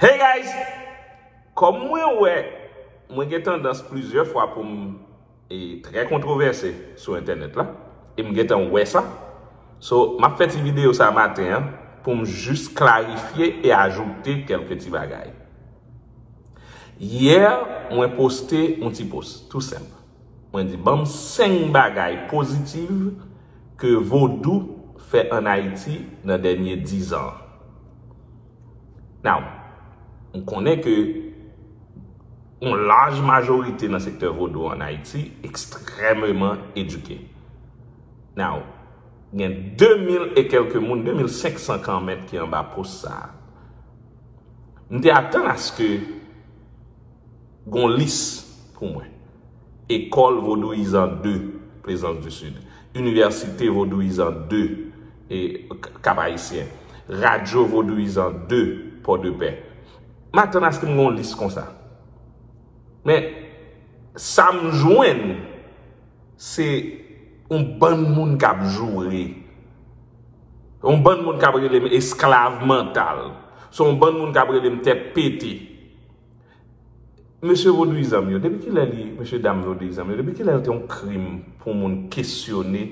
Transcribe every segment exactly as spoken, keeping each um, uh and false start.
Hey guys! Kòm mwen wè, mwen gen tandans plizyè fwa pou m e, trè kontwovèse sou entènèt la, e m gentan wè sa. So, m ap fè ti videyo sa maten an pou m jis klarifye e ajoute kèlke ti bagay. Yè, mwen poste yon ti post, tou senp. Mwen di, ban m senk bagay pozitif ke vodou fè ann Ayiti nan dènye dizan an. Now, m konnen ke yon laj majorite nan sektè vodou ann Ayiti ekstrèmeman edike. Now, gen de mil e kèlke moun, de mil senk san kanmèt ki anba post sa a. M te atann aske gon lis pou mwen. École Vaudouisante deux, Plaisance du Sud. Université Vaudouisante deux, e, K-, Cap Haïtien. Radio Vaudouisante deux, Port-de-Paix. M atann aske m gon lis konsa. Men, sa m jwenn, se yon bann moun k ap joure. Yon bann moun k ap rele m esklav mantal. Se yon bann moun k ap rele m tèt pete. Mesye vodouyizan m yo, depi kilè li, mesye dam vodouyizan m yo, depi kilè l te yon krim pou moun kesyone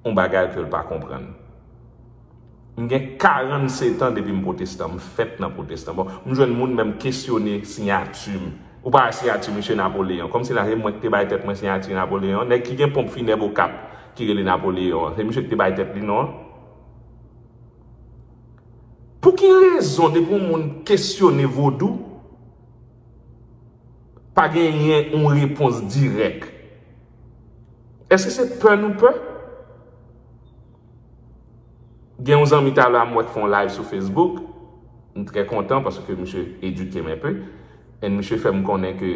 yon bagay ke l pa konprann? M gen karannsetan depi m pwotestan, m fèt nan pwotestan. Bon, m jwenn moun menm kesyone siyati m. Ou pa wè siyati misye Napoleyon. Kòmsi la, se mwen ki te bay tèt mwen siyati Napoleyon. Nèg ki gen ponp finèb Okap ki rele Napoleyon an, se misye ki te bay tèt li non an. Pou ki rezon, depi yon moun kesyone vodou, pa genyen yon repons dirèk? Èske se pè nou pè? Gen yon zanmi talè a m wè k fè yon live sou Facebook. M trè kontan paske misye edike m enpe. And misye fè m konnen ke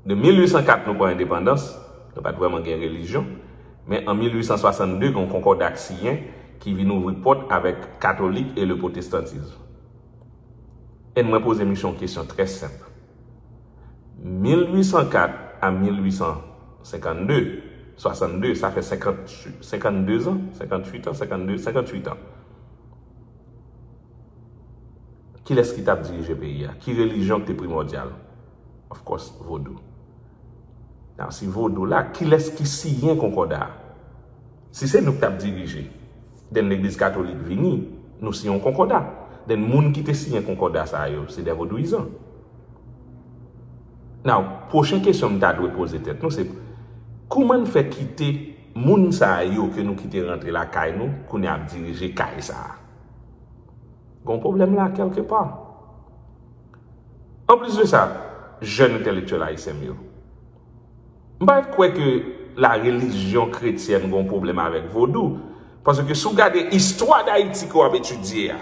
de mil uit san kat nou pran endepandans, nou pa t vrèman gen relijyon. Men an mil uit san swasannde, gen yon konkòda k siyen ki vin ouvri pòt avèk katolik e le pwotestantism. And mwen poze misye yon kesyon trè senp. Mil uit san kat a mil uit san senkannde, swasannde, sa fè senkant, senkanndezan, senkantuit an, senkanndezan, senkantuit an. Kilès ki t ap dirije peyi a? Ki relijyon ki te primòdyal? Of course, vodou. Now, si vodou la, kilès ki siyen konkòda a? Si se nou k t ap dirije, then legliz katolik vini, nou siyen yon konkòda. Then moun ki te siyen konkòda sa yo, se de vodouyizan. Now, pwochen kesyon m ta dwe poze tèt nou, se kouman n fè kite moun sa yo ke nou kite rantre lakay nou, kounye a ap dirije kay sa a? Gon pwoblèm la kèlke pa. Anplis de sa, jèn entèlektyèl ayisyen m yo, m pa kwè ke la relijyon kretyèn gon pwoblèm avèk vodou, paske si w gade istwa Dayiti ke w ap etidye a,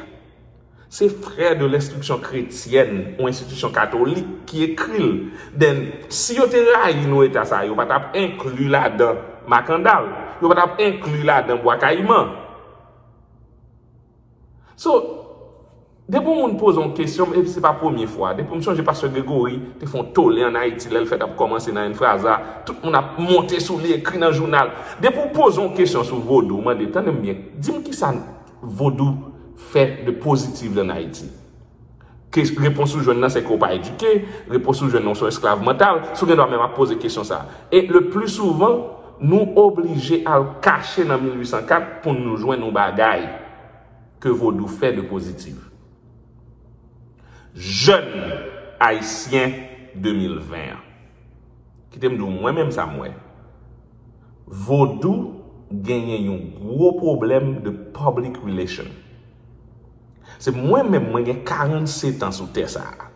se Frères de l'Instruction Chrétienne, yon enstitisyon katolik ki ekri l. Then, si yo te rayi nou eta sa, yo pa t ap enkli ladan Makandal, yo pa t ap enkli ladan Bwa Kayiman. So, depi yon moun poze yon kesyon, epi se pa premye fwa. Depi m sonje pastè Gregory te fè yon tole ann Ayiti, lè l fèt ap kòmanse nan Enfraza, tout moun ap monte sou li, ekri nan jounal. Depi w poze yon kesyon sou vodou, w mande, tande m byen, di m kisa vodou fè de pozitif ann Ayiti? Ke repons ou jwenn nan se ke w pa edike, repons ou jwenn nan w se yon esklav mantal, si w gen dwa menm ap poze kesyon sa. E le pli souvan, nou oblije al kache nan mil uit san kat pou nou jwenn yon bagay ke vodou fè de pozitif. Jèn ayisyen de mil ven an. Kite m di w, mwen menm sa m wè. Vodou genyen yon gwo pwoblèm de public relation. Se mwen menm, mwen gen karannsetan sou tè sa a.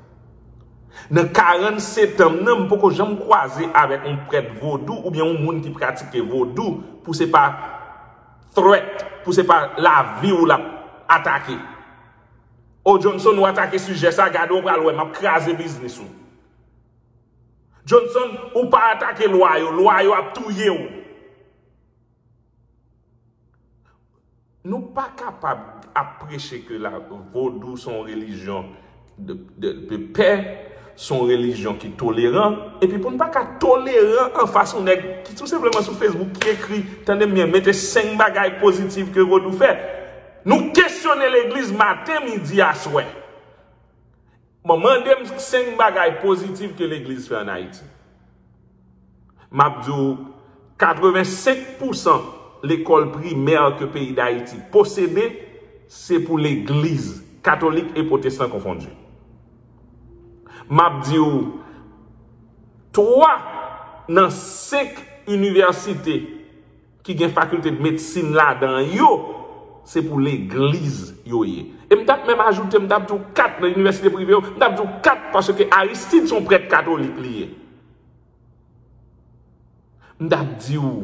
Nan karannsetan m nan, m poko janm kwaze avèk yon prèt vodou oubyen yon moun ki pratike vodou pou se pa threat, pou se pa lavi w l ap atake. O Johnson, ou atake sijè sa, gade w pral wè, m ap kraze biznis ou. Johnson, ou pa atake lwa yo, lwa yo ap touye w. Nou pa kapab ap preche ke la vodou se yon relijyon de, de, de pè, se yon relijyon ki toleran, epi pou n pa ka toleran anfas yon nèg ki tou senpleman sou Facebook ki ekri, tande m byen, mete senk bagay pozitif ke vodou fè. Nou kesyone legliz maten, midi, aswè. Bon, mande m senk bagay pozitif ke legliz fè ann Ayiti. M ap di w, katrevensenk pousan lekòl primè ke peyi Dayiti posede, se pou legliz, katolik e pwotestan konfondi. M ap di w, twa nan senk inivèsite ki gen fakilte de medsin ladan yo, se pou legliz yo ye. E m t ap menm ajoute, m t ap di w kat nan inivèsite prive yo, m t ap di w kat paske Aristide se yon prèt katolik li ye. M t ap di w,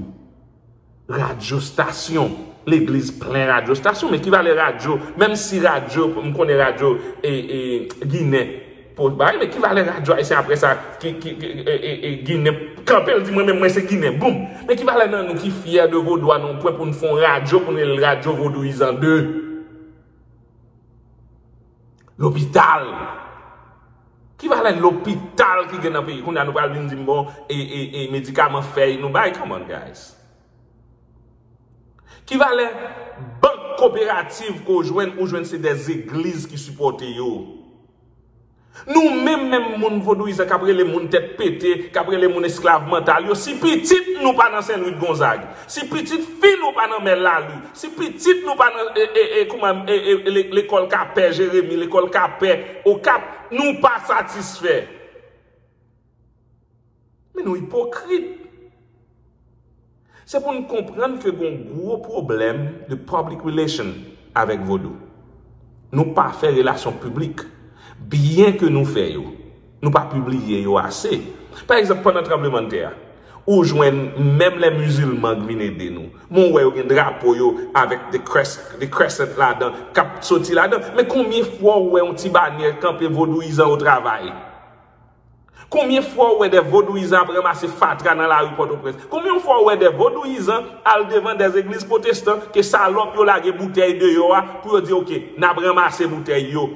radyostasyon, legliz plen radyostasyon, men ki valè radyo, menm si radyo, m konnen radyo e, e, ginen, pou bay, men ki valè radyo ayisyen apre sa, ki, ki, ki e, e, e, ginen, kanpe l di mwen menm mwen se ginen, boum. Men ki valè nan nou ki fyè de vodou a nou pran pou n fè yon radyo, pou n rele l radyo vodouyizan de? Lopital. Ki valè lopital ki gen nan peyi? Kounye a nou pral vin di m bon, e, e, e medikaman fèy nou bay? Come on, guys. Ki valè bank, koperativ ke w jwenn, ou jwenn se de zegliz ki sipòte yo? Nou menm, menm moun vodouyizan k ap rele moun tèt pete, k ap rele moun esklav mantal yo, si pitit nou pa nan Sen Lwi Gonzag, si pitit fi nou pa nan Mèl Lali, si pitit nou pa nan e, e, e, kouman, e, e, le- lekòl Kapè Jeremi, lekòl Kapè Okap, nou pa satisfè. Men nou ipokrit. Se pou n konprann ke gen yon gwo pwoblèm de public relation avèk vodou. Nou pa fè relasyon piblik. Byen ke nou fè yo, nou pa pibliye yo ase. Pa egzanp, pandan tranblemanntè a, ou jwenn menm lè mizilman k vin ede nou. Men w wè yo gen drapo yo avèk de crest, de crescent ladan, k ap soti ladan. Men konbyen fwa w wè yon ti banyè kanpe vodouyizan o travay? Konbyen fwa w wè de vodouyizan ap ranmase fatra nan lari Pòtoprens? Konbyen fwa w wè de vodouyizan al devan de zegliz pwotestan ke salòp yo lage boutèy deyò a pou yo di, "Oke, n ap ranmase boutèy yo"?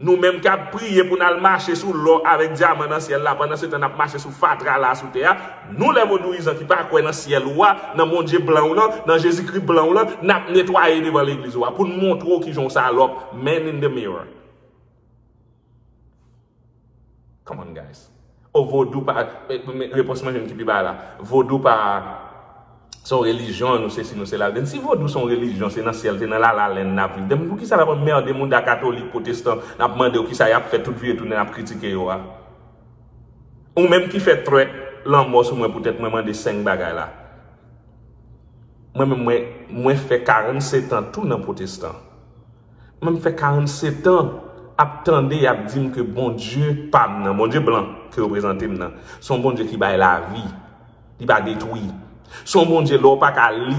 Nou menm k ap priye pou n al mache sou lò avèk dyaman nan syèl la, pandan se tan n ap mache sou fatra la sou tè a, nou lè vodouyizan ki pa kwè nan syèl ou a, nan Bondye blan w lan, nan Jezikri blan w lan, n ap netwaye devan legliz ou a pou n montre w kijan w salòp, man in the mirror. Come on, guys. O vodou pa, men, men, repons mwen jwenn ki pi ba la. Vodou pa se yon relijyon, nou se si, nou se la. Men si vodou se yon relijyon, se nan syèl, se nan lalalenn n ap viv. Den poukisa n ap anmède moun da katolik, pwotestan, n ap mande yo kisa y ap fè tout vi yo tounen, n ap kritike yo a? Ou menm ki fè trèt lanmò sou mwen poutèt mwen mande senk bagay la. Mwen menm, mwen, mwen fè karannsetan tou nan pwotestan. Mwen m fè karannsetan ap tande y ap di m ke Bondye pa m nan, Bondye blan ke yo prezante m nan, se yon Bondye ki bay lavi, li pa detwi. Se yon Bondye lè w pa ka li,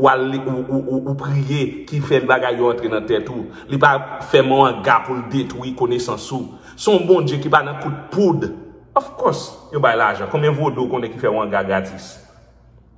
w al li, ou, ou, ou, ou priye, ki fè bagay yo antre nan tèt ou. Li pa fè manga pou l detwi konesans ou. Se yon Bondye ki pa nan kout poud. Of course, yo bay lajan. Konbyen vodou w konnen ki fè wanga gratis?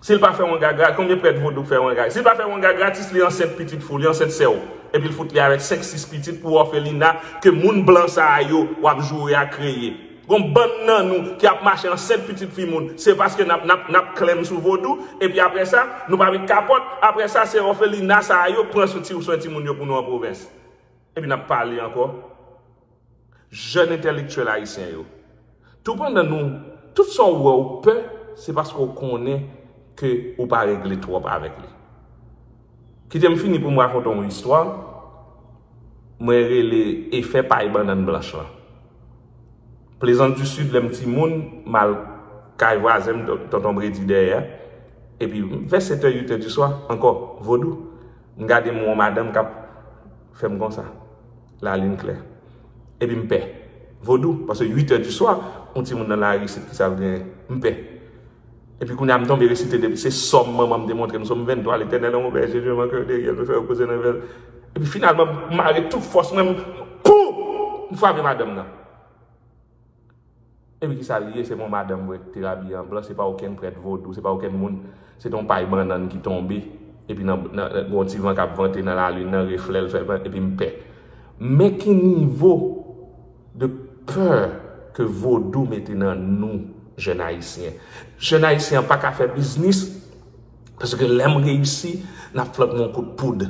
Si l pa fè wanga gratis, konbyen prèt vodou k fè wanga? Si l pa fè wanga gratis, li ansent pitit fi w, li ansent sè w. Epi l fout li avèk senk, sis pitit pou òfelina ke moun blan sa a yo w ap joure a kreye. Gon bann nan nou ki ap mache ansent pitit fi moun, se paske n ap, n ap, n ap klèm sou vodou, epi apre sa, nou pa met kapòt, apre sa, se òfelina sa a yo pran sou ti, swen timoun yo pou nou an pwovens. Epi n ap pale ankò. Jèn entèlektyèl ayisyen yo. Toupandan nou, tout sa w wè w pè, se paske w konnen ke ou pa regle twòp avèk li. Kite m fini pou m rakonte w yon istwa. Mwen rele efè pay bannann blanch lan. Plezans di Sid, lè m timoun, m al kay vwazen m, ton- tonton Bredi dèyè. Epi, vè sèt è, uit è di swa, ankò, vodou. M gade m wè yon madanm k ap fè m konsa. Lalin klè. Epi m pè. Vodou, paske uit è di swa, yon timoun nan lari isit ki sa l genyen. M pè. Epi kounye a m tonbe resite depi se sòm manman m te montre m, sòm venntwa, Letènèl est mon berger, je ne manquerai de rien, me fait reposer dans les verts. Epi finalman, m mare tout fòs mwen, m, pou! M frape madanm nan. Epi kisa l ye? Se yon madanm vre ki te abiye an blan, se pa okenn prèt vodou, se pa okenn moun, se te yon pay bannann ki tonbe, epi nan, nan, nan, gon ti van k ap vante nan lalin nan, reflè l fè, epi m pè. Men ki nivo de pè ke vodou mete nan nou, jèn ayisyen. Jèn ayisyen an pa ka fè biznis, paske lè m reyisi, n ap flank mwen yon kout poud.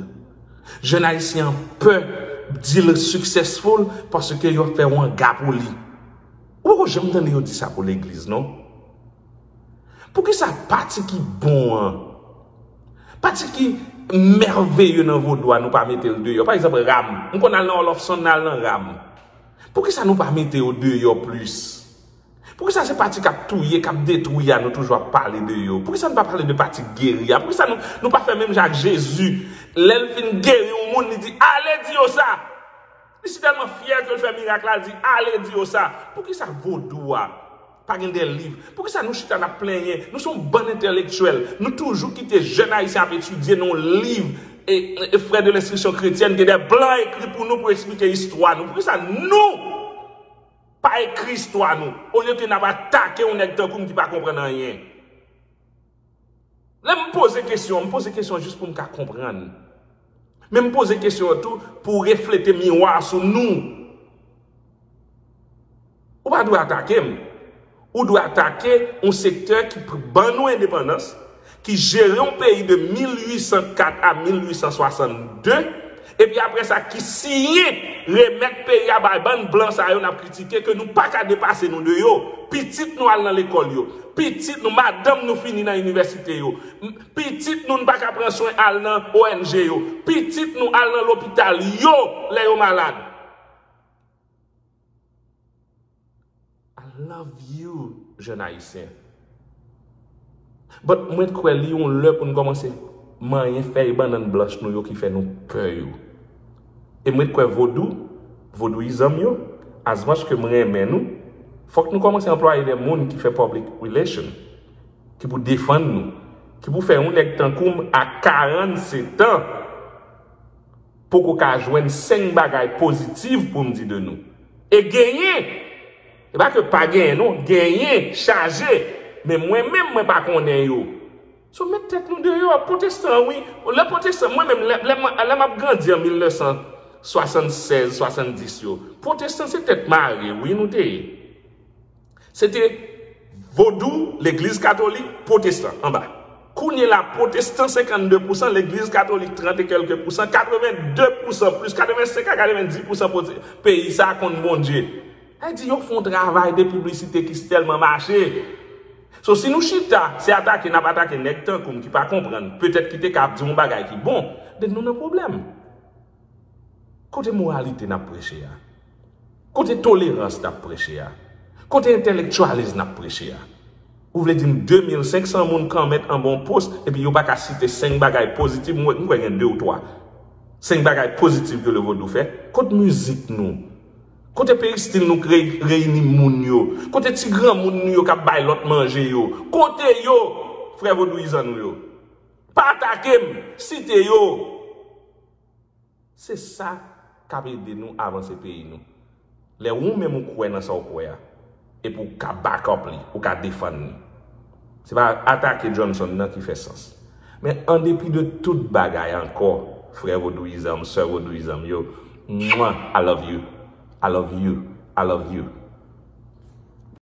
Jèn ayisyen an pè deal successful paske yo fè yon anga pou li. Ou poko janm tande yo di sa pou legliz, non? Poukisa pati ki bon an, pati ki mèveye nan vodou a, nou pa mete l deyò? Pa egzanp, ram. M konn al nan Olof Sound, al nan ram. Poukisa nou pa mete yo deyò plis? Poukisa se pati k ap touye, k ap detwi a, nou toujou ap pale de yo? Poukisa nou pa pale de pati k geri a? Poukisa nou, nou pa fè menm jan ak Jezi? Lè l fin geri yon moun, li di, "Ale, di yo sa." Li si tèlman fyè ke l fè mirak la, l di, "Ale, di yo sa." Poukisa vodou a pa gen de liv? Poukisa nou chita n ap plenyen? Nou se yon bann entèlektyèl. Nou toujou kite jèn ayisyen ap etidye nan yon liv e, e Frères de l'Instruction Chrétienne, gen de blan ekri pou nou pou eksplike istwa nou. Poukisa nou pa ekri istwa nou, olye ke n ap atake yon nèg tankou m ki pa konprann anyen? Lè m poze kesyon, m poze kesyon jis pou m ka konprann. Men m poze kesyon an tou pou reflete miwa sou nou. Ou pa dwe atake m. Ou dwe atake yon sektè ki p-, ban nou endepandans, ki jere yon peyi de mil uit san kat a mil uit san swasannde, epi apre sa ki siyen remèt peyi a bay bann blan sa yo n ap kritike ke nou pa ka depase nou de yo. Pitit nou al nan lekòl yo. Pitit nou, madanm nou fini nan inivèsite yo. M-, pitit nou, n pa ka pran swen al nan O N G yo. Pitit nou al nan lopital yo lè yo malad. I love you, jèn ayisyen. But mwen t kwè li yon lè pou n kòmanse manyen fèy bannann blanch nou yo ki fè nou pè yo. E mwen t kwè vodou, vodouyizanm yo, as much ke m renmen nou, fòk nou kòmanse anplwaye de moun ki fè public relation, ki pou defann nou, ki pou fè yon nèg tankou m a karannsetan poko ka jwenn senk bagay pozitif pou m di de nou. E genyen! E pa ke pa genyen, non, genyen, chaje. Men mwen menm, mwen pa konnen yo. So, met tèt nou deyò, pwotestan, wi. Lè pwotestan, mwen menm, lè, lè, mwen- lè m ap grandi an mil nèf san swasannsèz, swasanndis yo, pwotestan se tèt mare, wi, nou te ye. Se te vodou, legliz katolik, pwotestan, anba. Kounye la, pwotestan senkannde pousan, legliz katolik trant e kèlke pousan, katrevenndepousan plis, katrevensenk a katrevendipousan pwote-, peyi sa a konn Bondye. Sa vle di, yo fè yon travay de piblisite ki tèlman mache. So, si nou chita, se atake n ap atake nèg tankou m ki pa konprann, petèt ki te ka ap di yon bagay ki bon, then nou nan pwoblèm. Kote moralite n ap preche a? Kote tolerans n ap preche a? Kote entèlektyalism n ap preche a? Ou vle di m de mil senk san moun kanmèt anba yon post, epi yo pa ka site senk bagay pozitif, m wè, m kwè gen de ou twa. Senk bagay pozitif ke levodou fè? Kot mizik nou? Kote peristil nou k re-, reyini moun yo? Kote ti granmoun nou yo k ap bay lòt manje yo? Kote yo, frè vodouyizan nou yo? Pa atake m, site yo. Se sa k ap ede nou avanse peyi nou. Lè ou menm ou kwè nan sa ou kwè a, epi ou ka back up li, ou ka defann li. Se pa atake Johnson nan ki fè sans. Men an depi de tout bagay ankò, frè vodouyizan m, sè vodouyizan m yo, mwa, I love you. I love you. I love you.